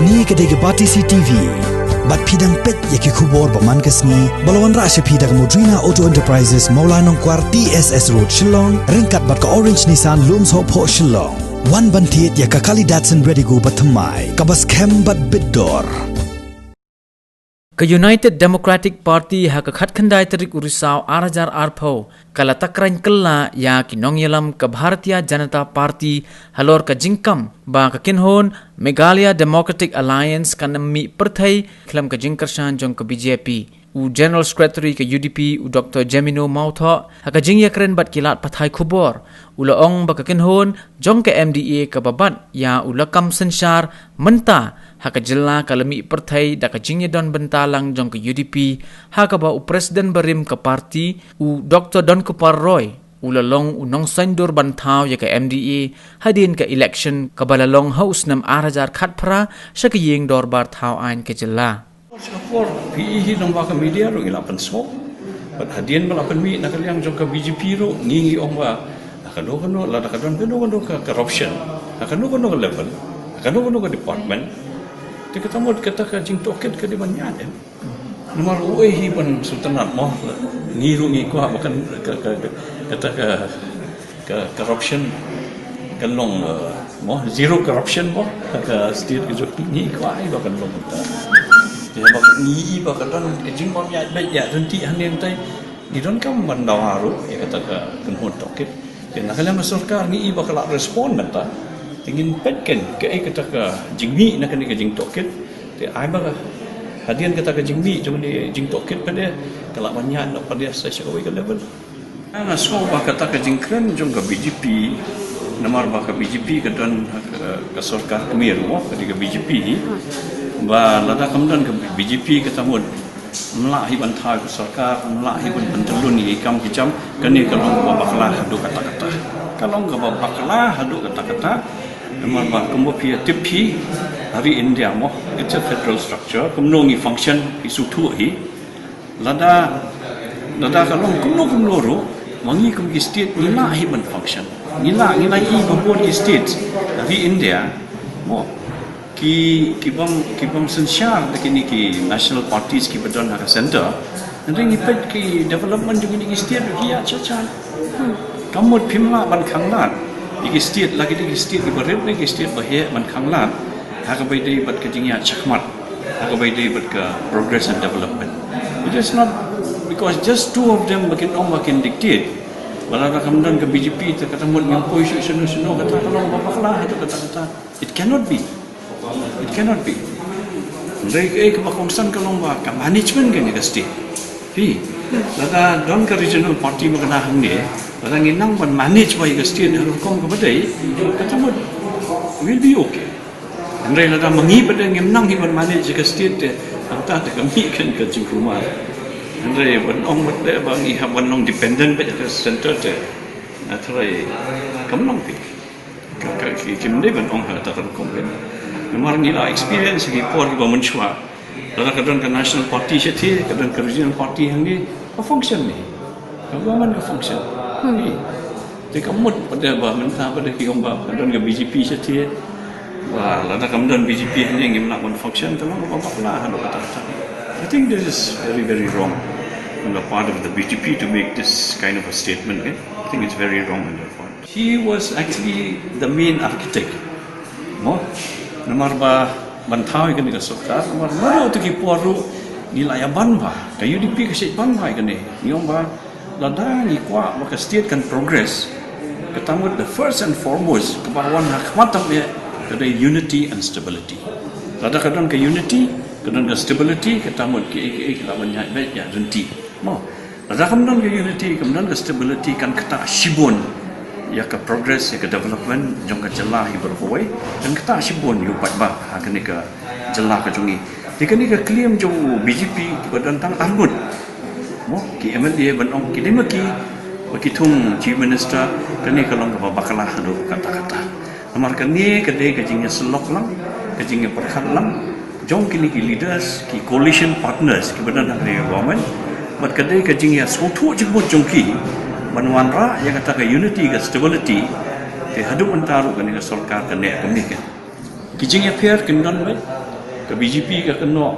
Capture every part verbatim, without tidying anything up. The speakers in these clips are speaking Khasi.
Kane ka dei ka Batesi T V. Bad phi dang peit ïa ki khubor ba man ka sngi ba la wanrah sha phi da ka Modrina Auto Enterprises, Mawlai Nongkwar, T S S Road, Shillong, ryngkat bad ka Orange Nissan, Lumsohphoh, Shillong. Wan ban thied ïa ka kali Datsun Redigo ba thymmai, kaba skhem bad bit dor. Ka United Democratic Party ha ka khatkhyndai tarik u Risaw ar hajar arphew ka la takren kylla ïa ki nongïalam ka Bharatiya Janata Party halor ka jingkam ba ka kynhun Meghalaya Democratic Alliance kan ym mih pyrthei khlem ka jingkyrshan jong ka B J P. U General Secretary ka U D P, u Doctor Jemino Mawthoh, ha ka jingïakren bad ki lad pathai khubor, u la ong ba ka kynhun jong ka M D A kaba bat ïa u lakam synshar mynta ha ka jylla ka la mih pyrthei da ka jingïadon bynta lang jong ka U D P, ha kaba u President barim ka party, u Doctor Donkupar Roy, u la long u nongsaindur ban thaw ïa ka M D A hadien ka election kaba la long ha u snem ar hajar khatphra sha ka ïing dorbar thaw aiñ ka jylla. Sha ka por phi i hi nang ba ka media ruh ngi la pynsngew. Bad hadien ba la pynmih na ka liang jong ka B J P ruh ngi ngi ong ba la ka don kano, la ka don kano kano ka corruption, la kano kano ka level, la kano kano ka department. Te kata mut kata ka jingtohkit ka dei ban ïaid em. Namar uei hi ban sngewtynnat mo. Ngi ruh ngi kwah ba kan ka, ka, ka, kata ka, ka corruption kan long, eh, mo, zero corruption mo. Ka state ka jong ngi kwah hi ba kan long ta. Te ba ngi i ba ka don ka jingbym ïaid beit ïaid ryntih hangne hangtai. Ngi donkam ban dawa ruh ïa kata ka kynhun tohkit. Te na ka liang ka sorkar ngi i ba ka la respond mynta. Te ngin peit kein kaei kata ka jingmih na kane ka jingtohkit. Te ai ba ka hadien kata ka jingmih jong kane jingtohkit pat de ka la ban ïaid noh pat de sa sha kawei ka level. Nga sngew ba kata ka jingkren jong ka B J P, namar ba ka B J P ka don ha ka, ka sorkar kmie ruh, ka dei ka B J P hi. Ba lada kam don ka B J P kata mut ym lah hi ban thaw ka sorkar, ym lah hi ban pyntyllun ïa ki kam ki jam, kane ka long kaba bakla haduh katta katta. Ka long kaba bakla haduh katta katta. Namar ba kumba phi ïa tip hi, ha ri India mo, it's a federal structure, kumno ngi function, phi sngewthuh hi. Lada, lada ka long kumno kumno ruh, ma ngi kum ki state ngi lah hi ban function. Ngi lah, ngi lah i ba bun ki state ha ri India mo, ki, ki bym, ki bym synshar da kine ki national parties kiba don ha ka center. Hynrei ngi peit ki development jong kine ki state ruh ki ïaid sha sha. Ka mut phim lah ban khanglad ïa ki state, la ki dei ki state kiba rit ne ki state ba heh, ban khanglad ha kaba ïadei bad ka jingïaid shakhmat, ha kaba ïadei bad ka progress and development. It is not because just two of them ba kin ong ba kin dictate. Ba lada kam don ka B J P te kata mut ngim poi shuh shano shano, kata ka long ba bakla haduh katta katta. It cannot be. It cannot be. Hynrei kaei kaba kongsan ka long ba ka management kane ka state. Phi, lada don ka regional party ba kane hangne, lada ngi nang ban manage ba ïa ka state ha ka rukom kaba dei, kata mut will be okay. Hynrei lada ma ngi pat de ngim nang hi ban manage ïa ka state te, hangta te ka mih kein ka jingkulmar. Hynrei ban ong pat de ba ngi hap ban long dependent beit ha ka center te, nga tharai kam long phi. Ka, ka, ki, kim dei ban ong ha kata ka rukom kein. Namar ngi la experience ki por kiba mynshuwa. Lada ka don ka national party shatei, ka don ka regional party hangne, ka function ne. Ka government ka function. Hmm. Te ka mut pat de ba mynta pat de ki ong ba ka don ka B J P shatei. Ba lada kam don B J P hangne ngim lah ban function, ka long kaba bakla haduh katta katta. I think this is very, very wrong on the part of the B J P to make this kind of a statement, eh? I think it's very wrong on their part. He was actually the main architect. Mo, namar ba ban thaw ïa kane ka sorkar, namar naduh tu ki por ruh ngi la ïa ban ba, ka U D P ka shait ban ba ïa kane. Ngi ong ba lada ngi kwah ba ka state kan progress, kata mut the first and foremost kaba wan ha khmat tam eh ka dei unity and stability. Lada ka don ka unity, ka don ka stability, kata mut kiei kiei ki lah ban ïaid beit ïaid ryntih. Mo, lada kam don ka unity, kam don ka stability, kan ktah shibun ïa ka progress, ïa ka development jong ka jylla hi baroh kawei, kan ktah shibun ïa u paidbah ha kane ka jylla ka jong ngi. Te kane ka claim jong u B J P kiba don tang arngut, mo, ki M L A ban ong ki dei ma ki ba ki thung Chief Minister, kane ka long kaba bakla haduh katta katta. Namar kane ka dei ka jingïasyllok lang, ka jingïapyrkhat lang jong kine ki leaders, ki coalition partners kiba don ha kane ka government. Bad ka dei ka jingïasngewthuh jingmut jong ki ban wanrah ïa kata ka unity, ka stability. Te haduh mynta ruh kane ka sorkar ka neh kumne kein. Ki jingïapher kin don beit. Ka B J P ka kynnoh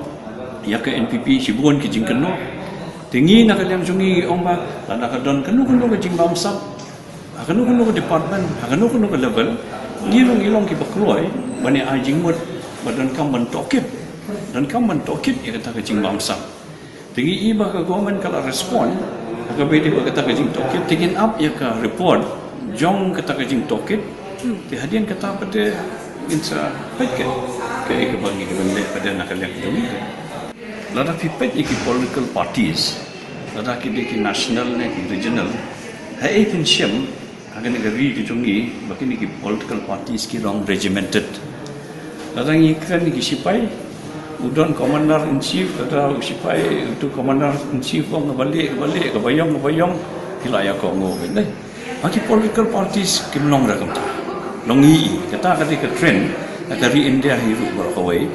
ïa ka N P P, shibun ki jingkynnoh. Te ngi na ka liang jong ngi ong ba lada ka don kano kano ka jingbamsap ha kano kano ka department, ha kano kano ka level, ngi long, ngi long kiba kloi ban ai jingmut ba donkam ban tohkit, donkam ban tohkit ïa kata ka jingbamsap. Te ngi i ba ka government ka la respond ha kaba ïadei bad kata ka jingtohkit, te ngin ap ïa ka report jong kata ka jingtohkit. Te hadien kata pat te ngin sa peit ka, kaei kaba ngi, ka ban leh pat te na ka liang jong ngi. Lada phi peit ïa ki political parties, lada ki dei ki national ne ki regional, haei phin shem ha kane ka ri ka jong ngi ba kine ki political parties ki long regimented? Lada ngi kren ïa ki sipai, u don commander in chief, lada u sipai, uto commander in chief u ong kaba lieh, kaba lieh, kaba ïong, kaba ïong, ki la ïa kohnguh beit, ne? Ha ki political parties kim long ruh kumta. Long hi, kata ka dei ka trend ha ka ri India hi ruh baroh kawei.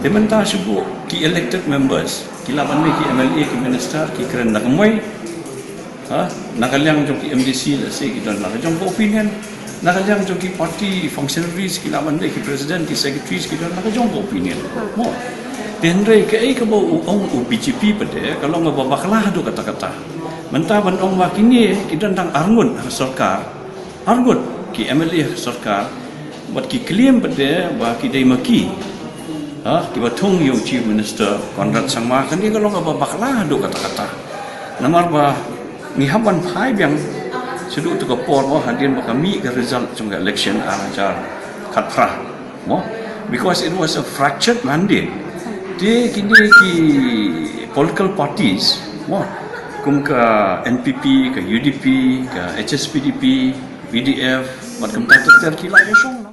Te mynta shu buh ki elected members, ki lah ban mih ki M L A, ki minister, ki kren da kumwei. Ha, na ka liang jong ki M D C, let's say, ki don la ka jong ka opinion. Na ka liang jong ki party functionaries, ki lah ban dei ki president, ki secretaries, ki don la ka jong ka opinion. Mo. Te hynrei kaei kaba u ong u B J P pat te ka long kaba bakla haduh katta katta. Mynta ban ong ba kine ki don tang arngut ha sorkar, arngut ki M L A ha sorkar, bad ki claim pat te ba ki dei ma ki, ha, kiba thung ïa u Chief Minister Conrad Sangma, kane ka long kaba bakla haduh katta katta. Namar ba ngi hap ban phai biang shaduh tu ka por mo, hadien ba ka mih ka result jong ka election ar hajar khatphra mo, because it was a fractured mandate. Te kine ki political parties mo, kum ka N P P, ka U D P, ka H S P D P, P D F, bad kumta ter ter, ki la ïashong.